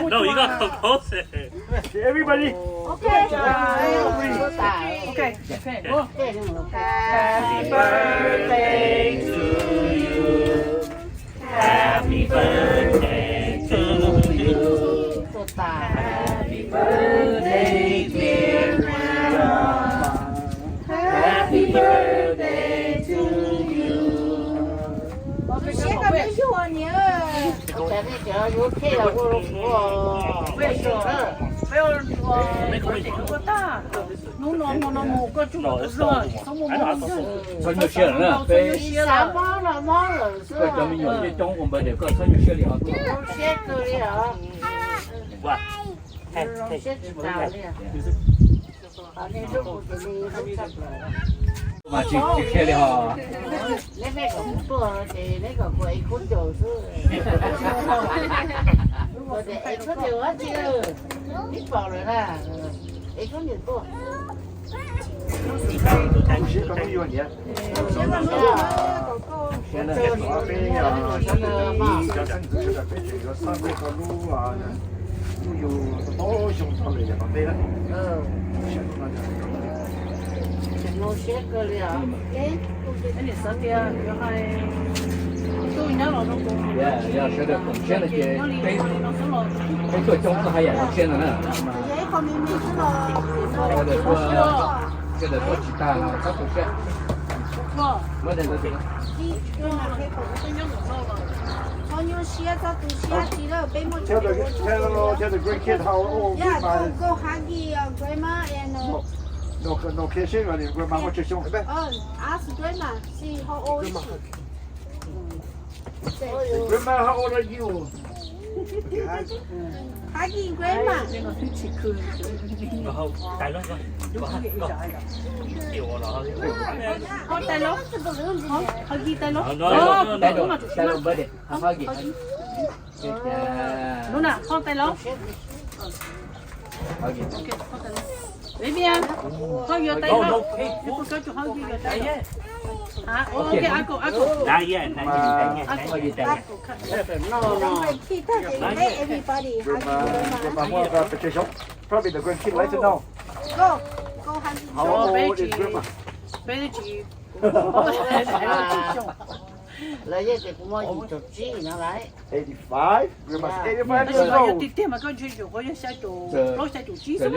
No, you got composed. Everybody. Okay. Okay. Okay. Happy birthday to you. Happy birthday to you. Happy birthday, dear grandma. Happy birthday to you. Ua siab koj peb yug niam. Ua cas nej cov yuav khej los ua rau kuv os. Peb ua tag. Hnub no hmo no mus koj tsuj tus zog tsis txhob muaj mob. Txhob nyuaj siab lawm na, peb xav mob los mob lawm xwb. Koj cov me nyuam coob coob ua npawg des koj txhob nyuaj siab li os. Zoo siab kawg li os. Zoo siab tsis tas li. Mas tsis tsis qhia li hos. Neb mej kom kuv tuaj ces neb kom kuv ev khaub ncaws xwb. Kuv tias ev khaub ncaws dab tsi, neb paub lawm na, ev khaub ncaws tuaj. Zoo siab koj hnub yuav niam. Siab na, peb cov xeeb ntxwv sawv daws peb tseem yuav xab peb koj lub, lub yug tau tau xyoo txog lawm yog qhov peb na. Zoo siab kawg li os. Yog sawv daws koom siab no ces peb, peb tuaj coob tuaj haj yam zoo siab no na. Sawv daws tuaj, sawv daws tuaj tsis tag los txhob tu siab. Txhob nyuaj siab, txhob tu siab tsis lawm, peb muaj tseeb. Tell the, tell, tell the grandkid how old. Yeah, go, go hug your grandma and, uh, no, no, no, grandma muaj tsawg xyoo? Oh, ask grandma, see how old is she. Grandma, how old are you? Hugging grandma. Hug tais los. Hug tais los. Hug tais los. Luna, hug tais los. Baby, hug your tais los. Hug your tais los. Hug your tais los. Hug your tais los. Everybody, hug your grandma. Probably the grandkid later now. Go, go hug your grandma. How old is grandma? Lawv yeej tias kuv muaj yim caum tsib no lawm. Eighty-five? Grandma's eighty-five years old. Tiag tiag mas koj ntshe yuav xya caum plaub xya caum tsib xwb.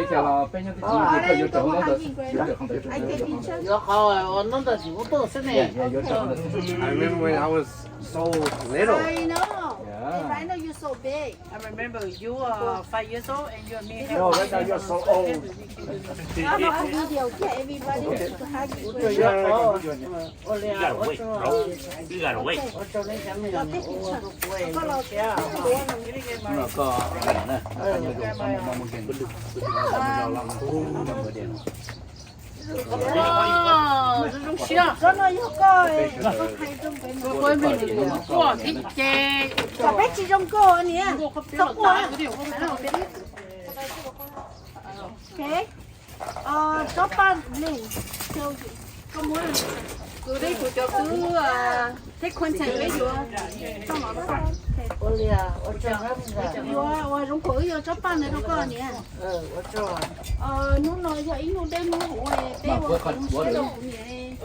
Yuav qhov ua hnub ntawd tsis muaj tuaj xwb ne. I remember when I was so little. I know. If I know you so big. I remember you are five years old and you and me have. No, right now you're so old. Video, get everybody to hug you. Ua li ua tsaug. Ua tsaug nej cov me nyuam ua rau kuv zoo siab. Zoo siab. Koj no yog koj, koj me nyuam quaj thiab ces. Peb tsis zoo nkauj niam. Okay. Tsob paj ne, koj muab, kuv thiab kuv cov kwv thiab Quentin peb yuav tso los. Yuav ua zoo kawg wb yuav tsob paj ntawd rau koj niam. Hnub no yog ib hnub deb hnub huv, peb ua kom zoo siab rau kuv niam,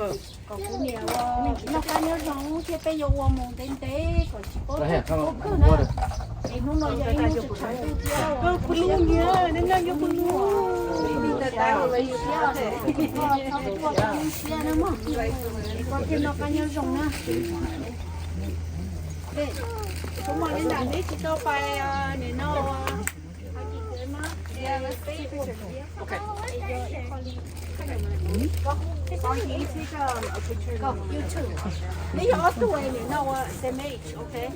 kom kuv niam ua noj qab nyob zoo thiab peb yuav ua mus ntev ntev kom tsis paub kawg na. Es hnub no yog ib hnub tseem tshav ntuj thiab, kuv niam, nej nyob yuav kuv niam, siab, koj thiaj noj qab nyob zoo na. Kuv mam li nram neb tsis tau pais nim no. Neb yog ob tug nim no ua same age, okay?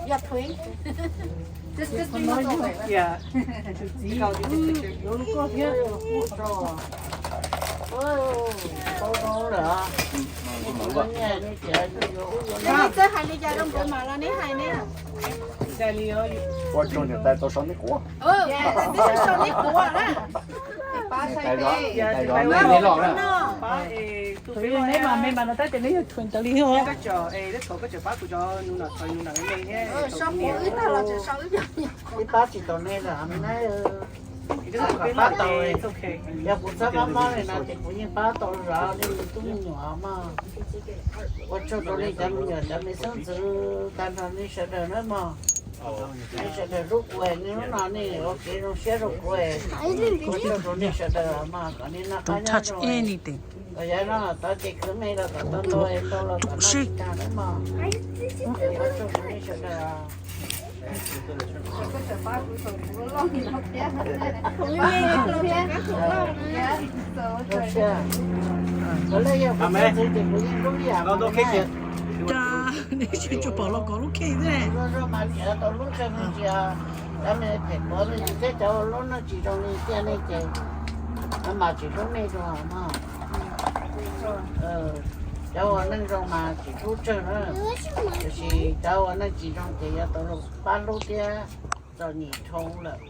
Your twin? Just, just bring us over. Yeah. Tus txiv. Neb txawj hais li cas rau nkawd mam los neb hais ne. Ua tsaug niam tais tau sau neb quav. Sau neb quav na. Neb mas me mas no tab tias neb yog twin ntawd li. Sau quav wb tag los tseem sau wb cov. Ib pab tsis tau nej lawm na, kom pab tau. Yog kuv txhob mob mob li no ces kuv yeej pab tau zov nej tus me nyuam mog. Ua tsaug rau nej cov me nyuam cov me xeeb ntxwv tag nrho nej sawv daws na mog. Nej sawv daws hlub kuv, nej hnub no nej ua kev zoo siab rau kuv. Ua tsaug rau nej sawv daws mog, kom nej noj qab nyob zoo. Kom yav no tau ces khwv me los kom tau ntau, ntau los kom noj tsis tag na mog. Ua tsaug rau nej sawv daws. Cas nej tsis tshua pom los kov lub khej xwb ne? Cov me phem pov me ntsis thiab cov ua lub neej tsis zoo li tiag nej ces mas tsis hlub nej dua mog. Cov ua neej zoo mas tsis hlub tsawg na, tiam sis cov ua neej tsis zoo ces yuav tau pab hlub thiab txom nyem dhau lawm.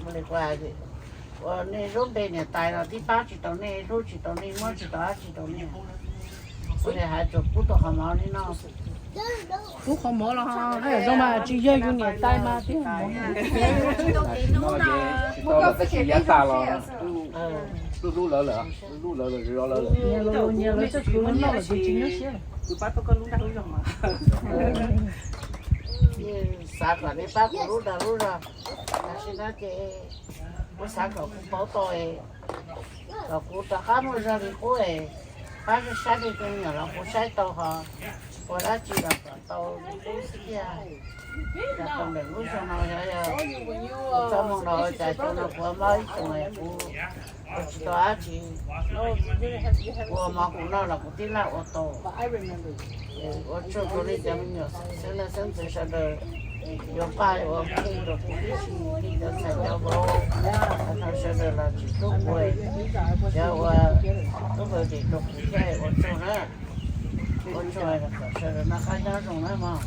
Ua li ua, ua nej lub npe niam tais los tib pab tsis tau nej, hlub tsis tau nej, muab tsis tau dab tsi rau nej. Ua li hais tsuas pub tau qhov mov li no. Pub qhov mov los zoo mas tsis yog yus niam tais mas thiaj mov. Tsis tau kev hnub no. Tsis tau los tab sis yav tas los hlub hlub lawv lawm, hlub lawv lawm, zov lawv lawm. Nyias los nyias lawv txoj kev ua noj lawm ces tsis nyuaj siab lawm. Xav kom nej pab kuv lub dag lub zog, tam sim no ces kuv xav kom kuv paub tau, kom kuv rov qab muaj zog li qub, pab saib saib li tus me nyuam los kuv saib tau ho, ua dab tsi los kom tau li qub xwb tiag. Tau ntawm lub xyoo no yog, yog kuv txoj moo no cas xyoo no kuv mob ib xyoos, kuv ua tsis tau dab tsi. Kuv ua mov kuv noj los kuv tib laj ua tau. Ua tsaug rau nej cov me nyuam xeeb leej xeeb ntxwv sawv daws, yuav paj ua khej rau kuv tib si, cov ntxhais cov vauv, cov no sawv daws los tsis hlub kuv, cov ua lub birthday rau kuv thiab ua tsaug na. Ua tsaug kom sawv daws noj qab nyob zoo na mog.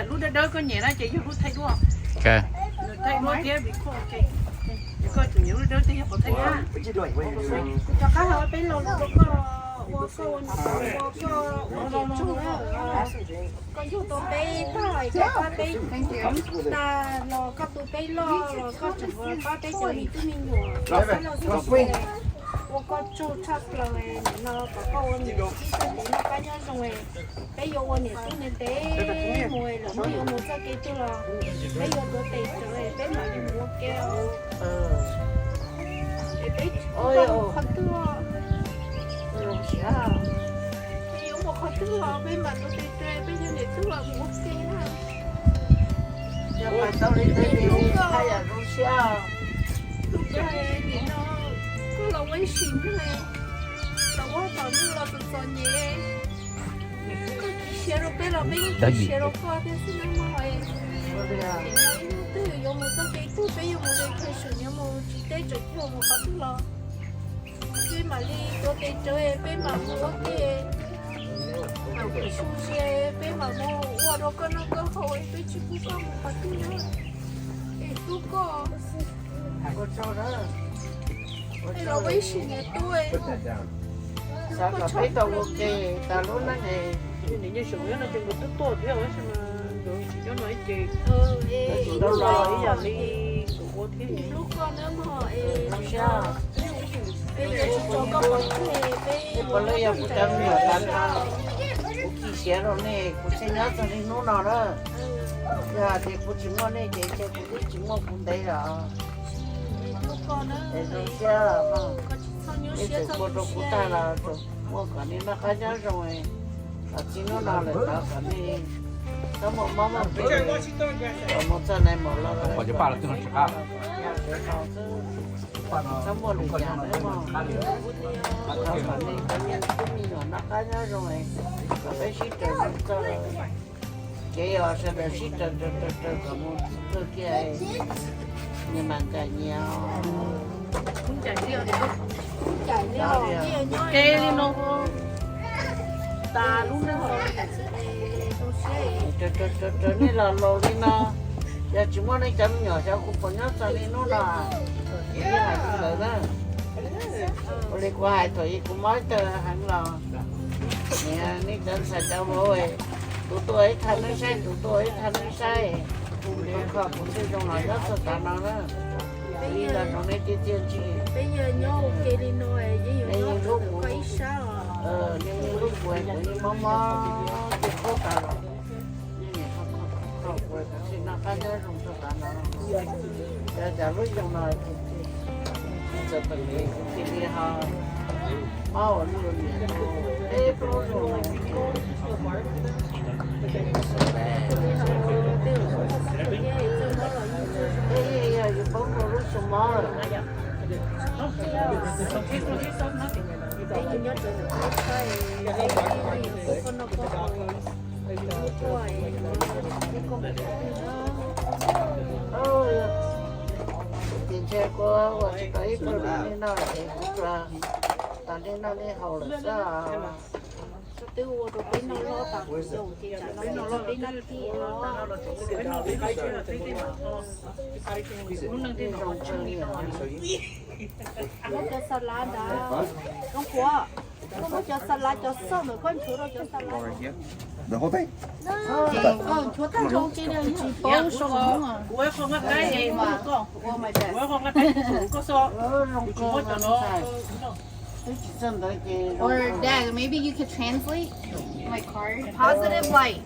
Lub dawb dawb koj nyiam na ces yog lub thaij duab. Nws thaij duab thiab record, ces koj tseem nyiam lub dawb tej yog qhov thaij duab. Rov qab hais peb lo lus rau koj, ua koj ua niam ua koj ua niam tsuj na. Koj yug tau peb tag, koj pab peb tag los koj tu peb loj los koj tseem pab peb cov me tub me nyuam, pab los xwb. Ua koj tsaug tshaj plaws, nim no kom koj ua niam txiv txoj kev noj qab nyob zoo. Peb yuav ua niam tub niam ntev mus, lwm hnub yuav mus txoj kev twg los peb yuav tuav tes rawv, peb mam li mus ua ke os. Es peb tsis pub koj mus qhov twg, peb yuav mus qhov twg los peb mam tuav tes rawv, peb yog niam tub los mus ua ke na. Hlub koj, hlub koj, nim no koj los ua ib sim neeg, los ua tom neeg los txom txom nyem. Koj kis siab rau peb los peb yeej kis siab rau koj thiab xwb na mog. Nim no ib hnub twg yuav mus txoj kev twg, peb yuav mus vacation, yuav mus tsis teb tsaws chaw mus qhov twg los peb mam li tuav tes rawv, peb mam mus ua ke. Mam ua ib su sia, peb mam mus ua rau koj noj koj haus, peb tsis pub koj mus qhov twg na. Es hlub koj. Los ua ib sim niam tub, xav kom peb tau ua ke tas lub neej. Nim no ces nkawd twb tuaj thiab, tab sis mas nkawd tsis nyob no ib ce, nkawd tsis tau los ib yam li nkawd ua thiab. Hlub koj na mog, es peb yuav tsis tso koj pov tseg, peb puav leej yog kuv cov me nyuam tas nrho. Kuv kis siab rau nej, kuv thiaj nyob txog niaj hnub no na. Yog hais tias kuv tsis muaj nej ces ntshe kuv twb tsis muaj kuv ntev lawm. Es zoo siab, nej tseem ua rau kuv tag los tseem muaj kom nej noj qab nyob zoo. Txij hnub no lawm tod kom nej txhob muaj mob muaj nkeeg, kom mus txog nai mus los txhob muaj lwm yam na mog. Thov kom nej cov me tub me nyuam noj qab nyob zoo, kom peb sib raws zoo txoj. Ces yog sawv daws sib raws raws raws raws kom mus kawg kiag, nyias mam ncaim nyias. Ke li no, tas lub neej. Raws raws raws nej los laus li no, yog tsis muaj nej cov me nyuam xyov kuv puas nyob txog niaj hnub no. Ces yeej hais li ntawd na. Ua li kuv hais thaum ub kuv mob ib tag heev los, niam, nej cov ntxhais cov vauv, tus tuaj ib thaj neeb saib, tus tuaj ib thaj neeb saib, es kho kuv ntej zoo los nyob txog tav no na. Li los rau nej tiag tiag tsis, peb yeej hlub kuv, nej yeej hlub kuv, kuv yeej mob mob ces qub tas los, nej niam kho kho kuv, kuv tsis noj qab nyob zoo txog tav no. Cov cov lub zoo no txawm pem kuv cia li ho mob ua luaj li, peb plaub zoo no. Peb yog yus poob rau lub xyoo mob lawm. Ces ntshe kuv ua tsis tau ib pluag li nej noj lawm es kuv tsuas tas nej noj nej haus lawm xwb. Twb ua rau peb noj loj tas kuv zoo ces tsam no peb noj peb noj kiag no. Muab cov xa lav ntawd, Rooj Kuam, koj muab cov xa lav cov xauj ntawm koj nchuav rau cov xa lav. Koj nchuav tag nrho ces tsis paub so. Or Dad, maybe you could translate my card. Positive light.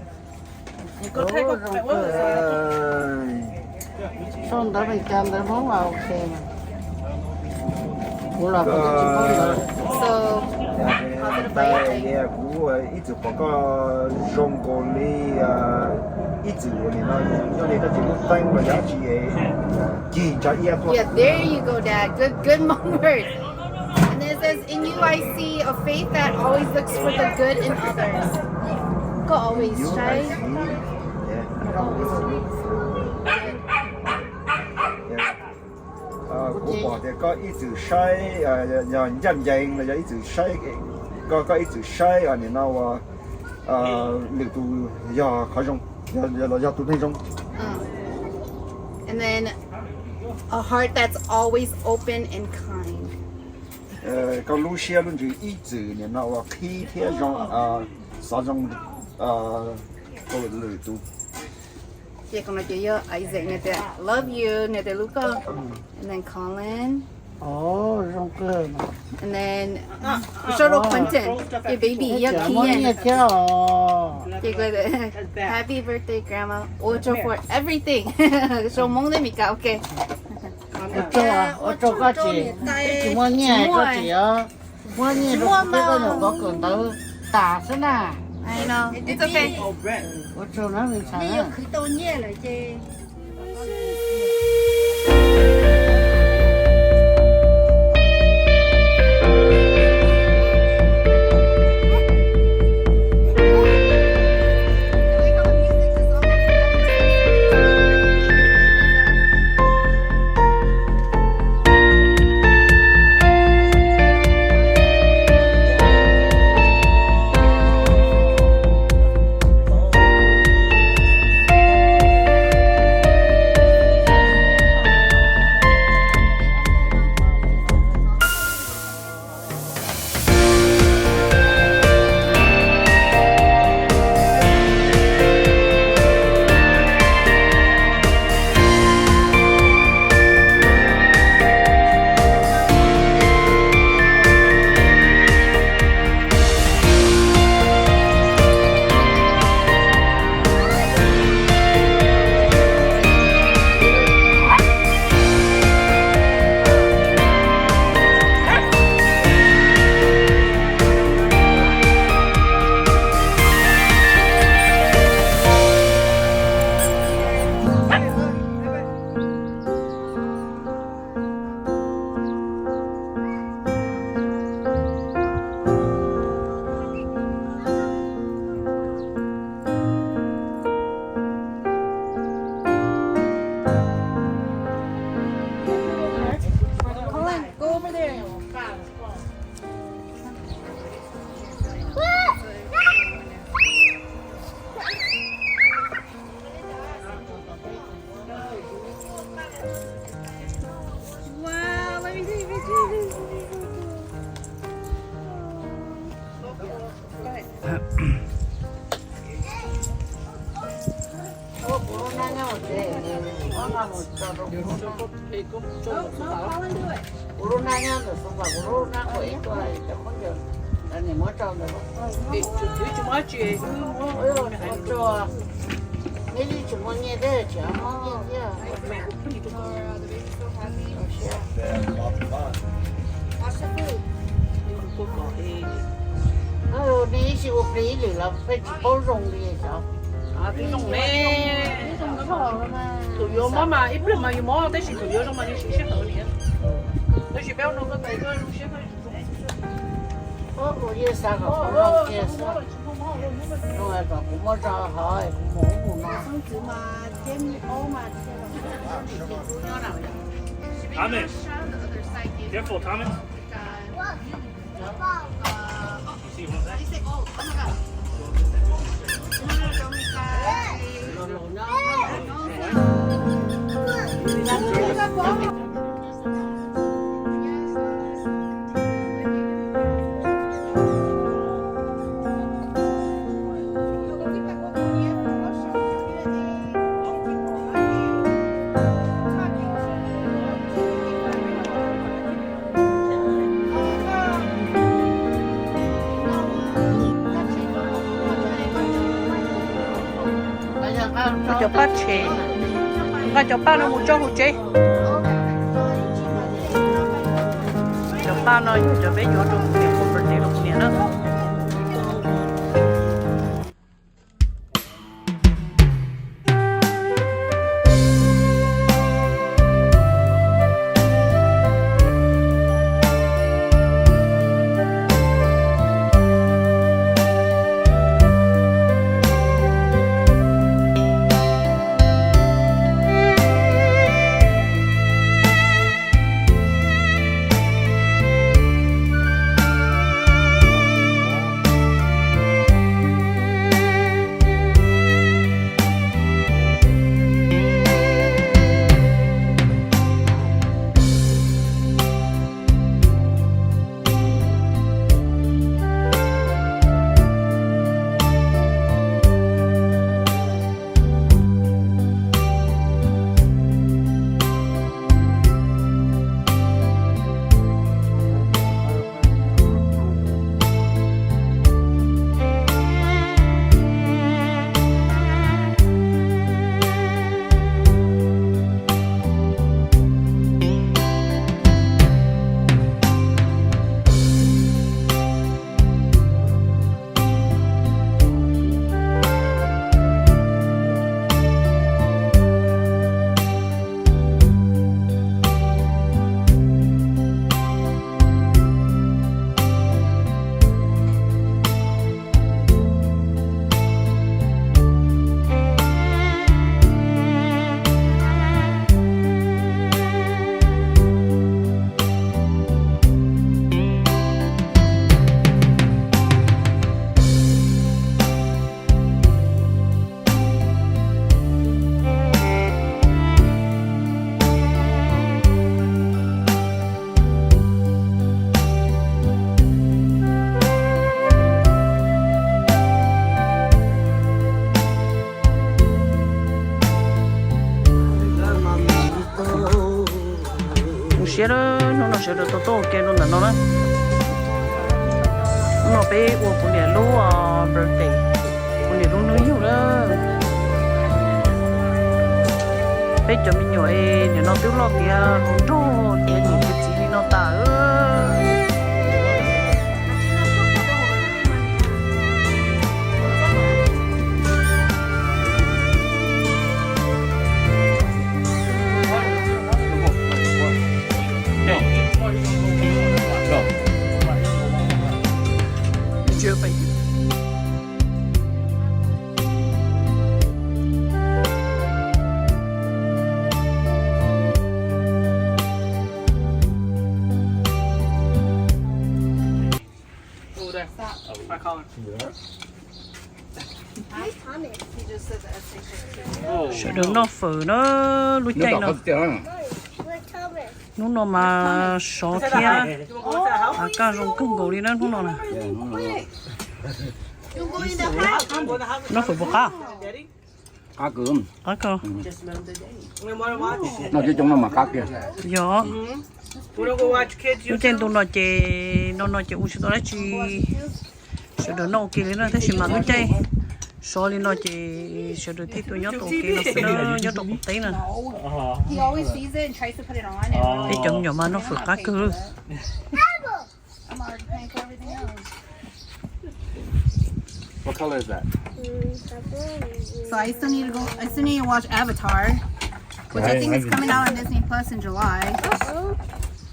Sau ntawv Meskas ntawv Hmoob mas ok. Kuv los kuv tsis paub ntawv. So, positive light. Kuv ib txwm pom koj zoo nkaus li ib txwm ua nim no nyob li koj tsis lub teeb los yog dab tsi, cig ntsa iab tuaj. Yeah, there you go, Dad. Good, good mom words. And it says, in you I see a faith that always looks for the good in others. Koj always saib. Kuv pom tias koj ib txwm saib, yog ncaj ncees los yog ib txwm saib, koj, koj ib txwm saib nim no ua lwm tus yog qhov zoo, los yog tus neeg zoo. And then a heart that's always open and kind. Koj lub siab lub ntsws ib txwm nim no ua qhib thiab zoo, xav zoo rau lwm tus. Ces qhov no ces yog Isaac nws tias love you, nws tias lub koj. And then Colin. And then show to Quentin, your baby, yog Kian. Ces happy birthday grandma, ua tsaug for everything. Sau Hmoob thiab Meskas, ok. Ua tsaug, ua tsaug koj tsis, tsis muaj nyiaj koj tsis, muaj nyiaj rau kuv thiab koj nyuam qhuav kawm ntawv tas xwb na. Ua tsaug na me ntxhais na. Kuv lub hnab nyob ntawm xub npam, kuv lub hnab qhov ib tuaj, cov khaub ncaws ntawd nws muab rau ntawd. Neb li tsis muaj nyiaj thiab, tsis muaj nyiaj thiab. Neb ib sij ua plig ib lwm los peb tsis paub zoo li xyov. Thaum yuav mob mas ib pliag mas yus mob tab sis thaum yuav zoo mas yus siv sij hawm li. Tab sis peb ua no koj tais koj zoo siab koj. Ua yeej xav kom kuv zoo kiag xwb, kom kuv muaj zog hov kuv mus ub mus no. Thomas, careful, Thomas. You see what I'm saying? Nqa cov paj tshem, nqa cov paj no mus tso hauv tsev. Cov paj no yog cov peb yuav rau kuv niam ua birthday rau kuv niam na. Zoo siab lawm, hnub no sawv daws tau tuaj ua ke rau ntawm no na. Hnub no peb ua kuv niam lub birthday, kuv niam lub hnub yug na. Peb cov me nyuam es nim no twb loj tiav hluas nraug tiav niam tiav txiv li no tas. Sawv daws noj fawm na, lub caij no. Hnub no mas sov thiab, kaj zoo kawg nkaus li na hnub no na. Noj fawm puas qab? Qab kawg. Qab kawg. Noj coob coob no mas qab kiag. Yog. Lub caij ntu no ces no no ces ua tsis tau dab tsi. Sawv daws noj ua ke li na, tab sis mas lub caij sov li no ces sawv daws thiaj tuaj nyob tau ua ke no xwb na, nyob rau qaum teb na. Tej cov me nyuam mas noj fawm qab kawg. What color is that? So I still need to go. I still need to watch Avatar, which I think is coming out on Disney Plus in July.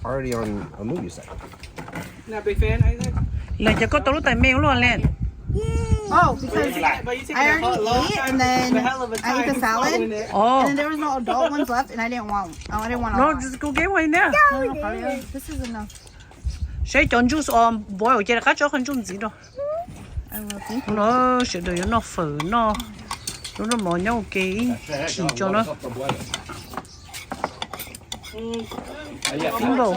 Already on a movie site. Not a big fan, Isaac? Leej, ces koj tau lub tais me ua luaj, Leej? Oh, because I already ate, and then I ate the salad, and then there was no adult ones left, and I didn't want. Oh, I didn't want a lot. No, just go get one there. No, no, This is enough. Saib cov juice os, npua ces rov qab tso qhov ntsuj ntxiv rau. No sawv daws yuav noj fawm noj, lub noj mov nyob ua ke ib chim tso na. Ib npaum.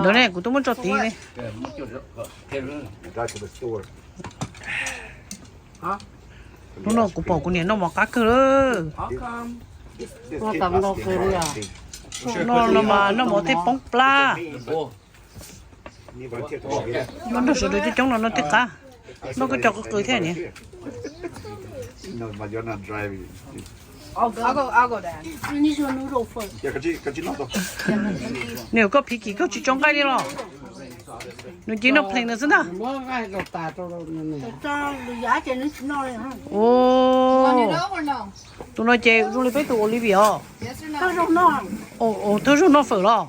Ntawd ne, kuv twb muab tso tid ne. Hnub no kuv pom kuv niam noj mov qab kawg lawm. Noj no mas noj mov thiaj poob plab. Noj nrog sawv daws coob coob no noj thiaj qab. Noj koj cov qw qw thiab niam. Nws koj phiv kim koj tsis tso nqaij li los? Nws cia noj plees nws xwb ntag. Tus no ces zoo li peb tus Olivia os. Thawj zaug noj fawm los?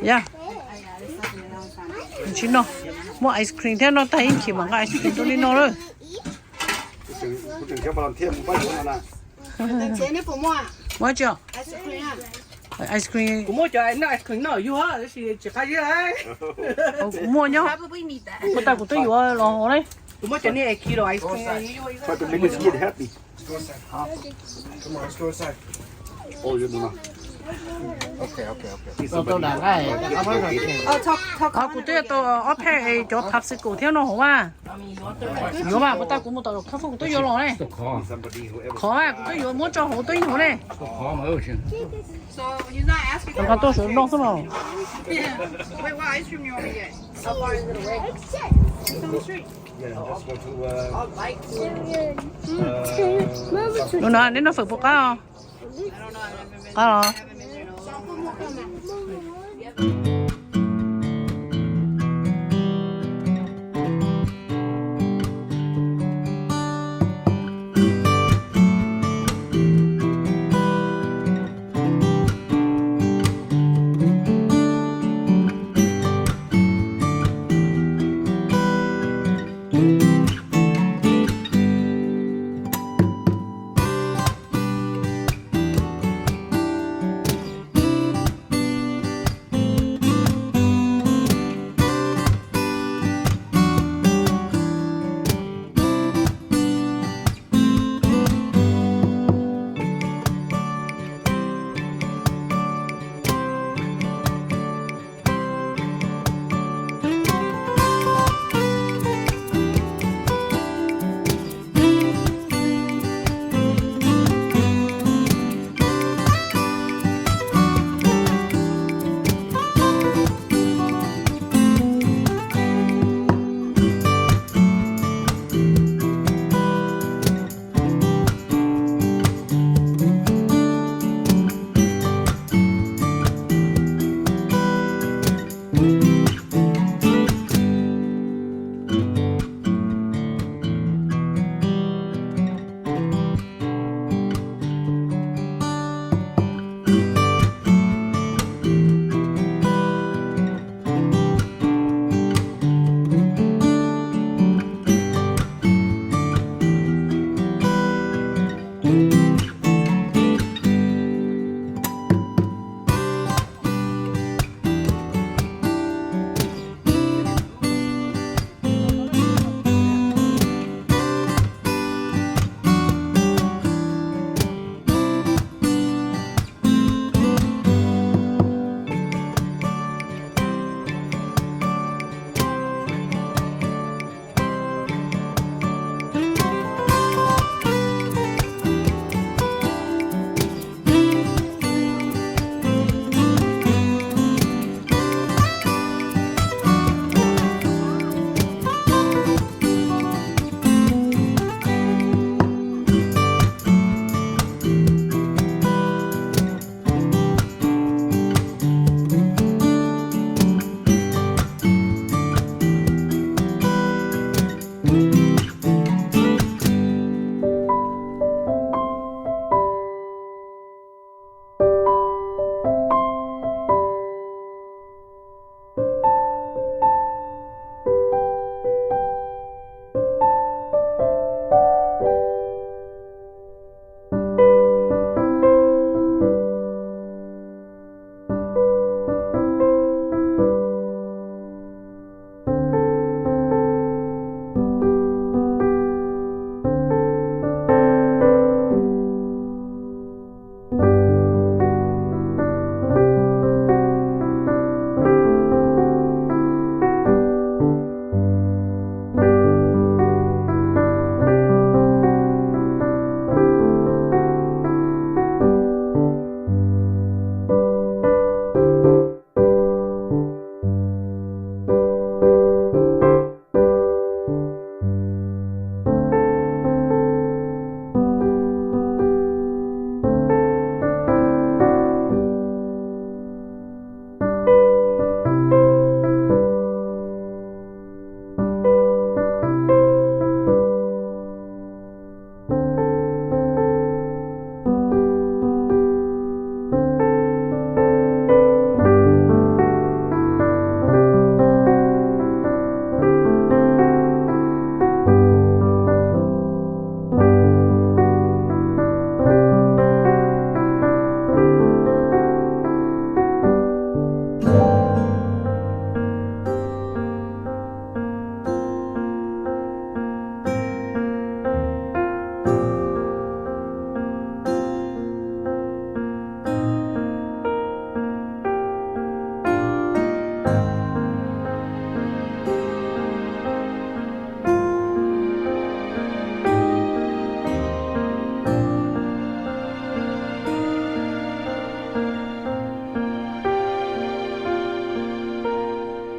Ya, tsis noj. Muaj ice cream thiab, noj tag ib chim mam nqa ice cream tuaj li noj lawm. Muaj tsi? Ice cream. Kuv muaj cov ice cream no yug, tab sis tsis qab zib. Kuv muaj nyob. Puas tas kuv twb yuav los hov ne. Kuv muaj cov niag kilo ice cream. Kuv twb yuav tau ob pheej cov popsicle thiab no hauv mas. Yuav mas, puas tas kuv mus tom khab foj kuv twb yuav los ne. Qhov mas kuv twb yuav muab tso hauv twb yuav ne. Nqa tuaj sawv noj xwb los. Tus no neb noj fawm puas qab os? Qab los?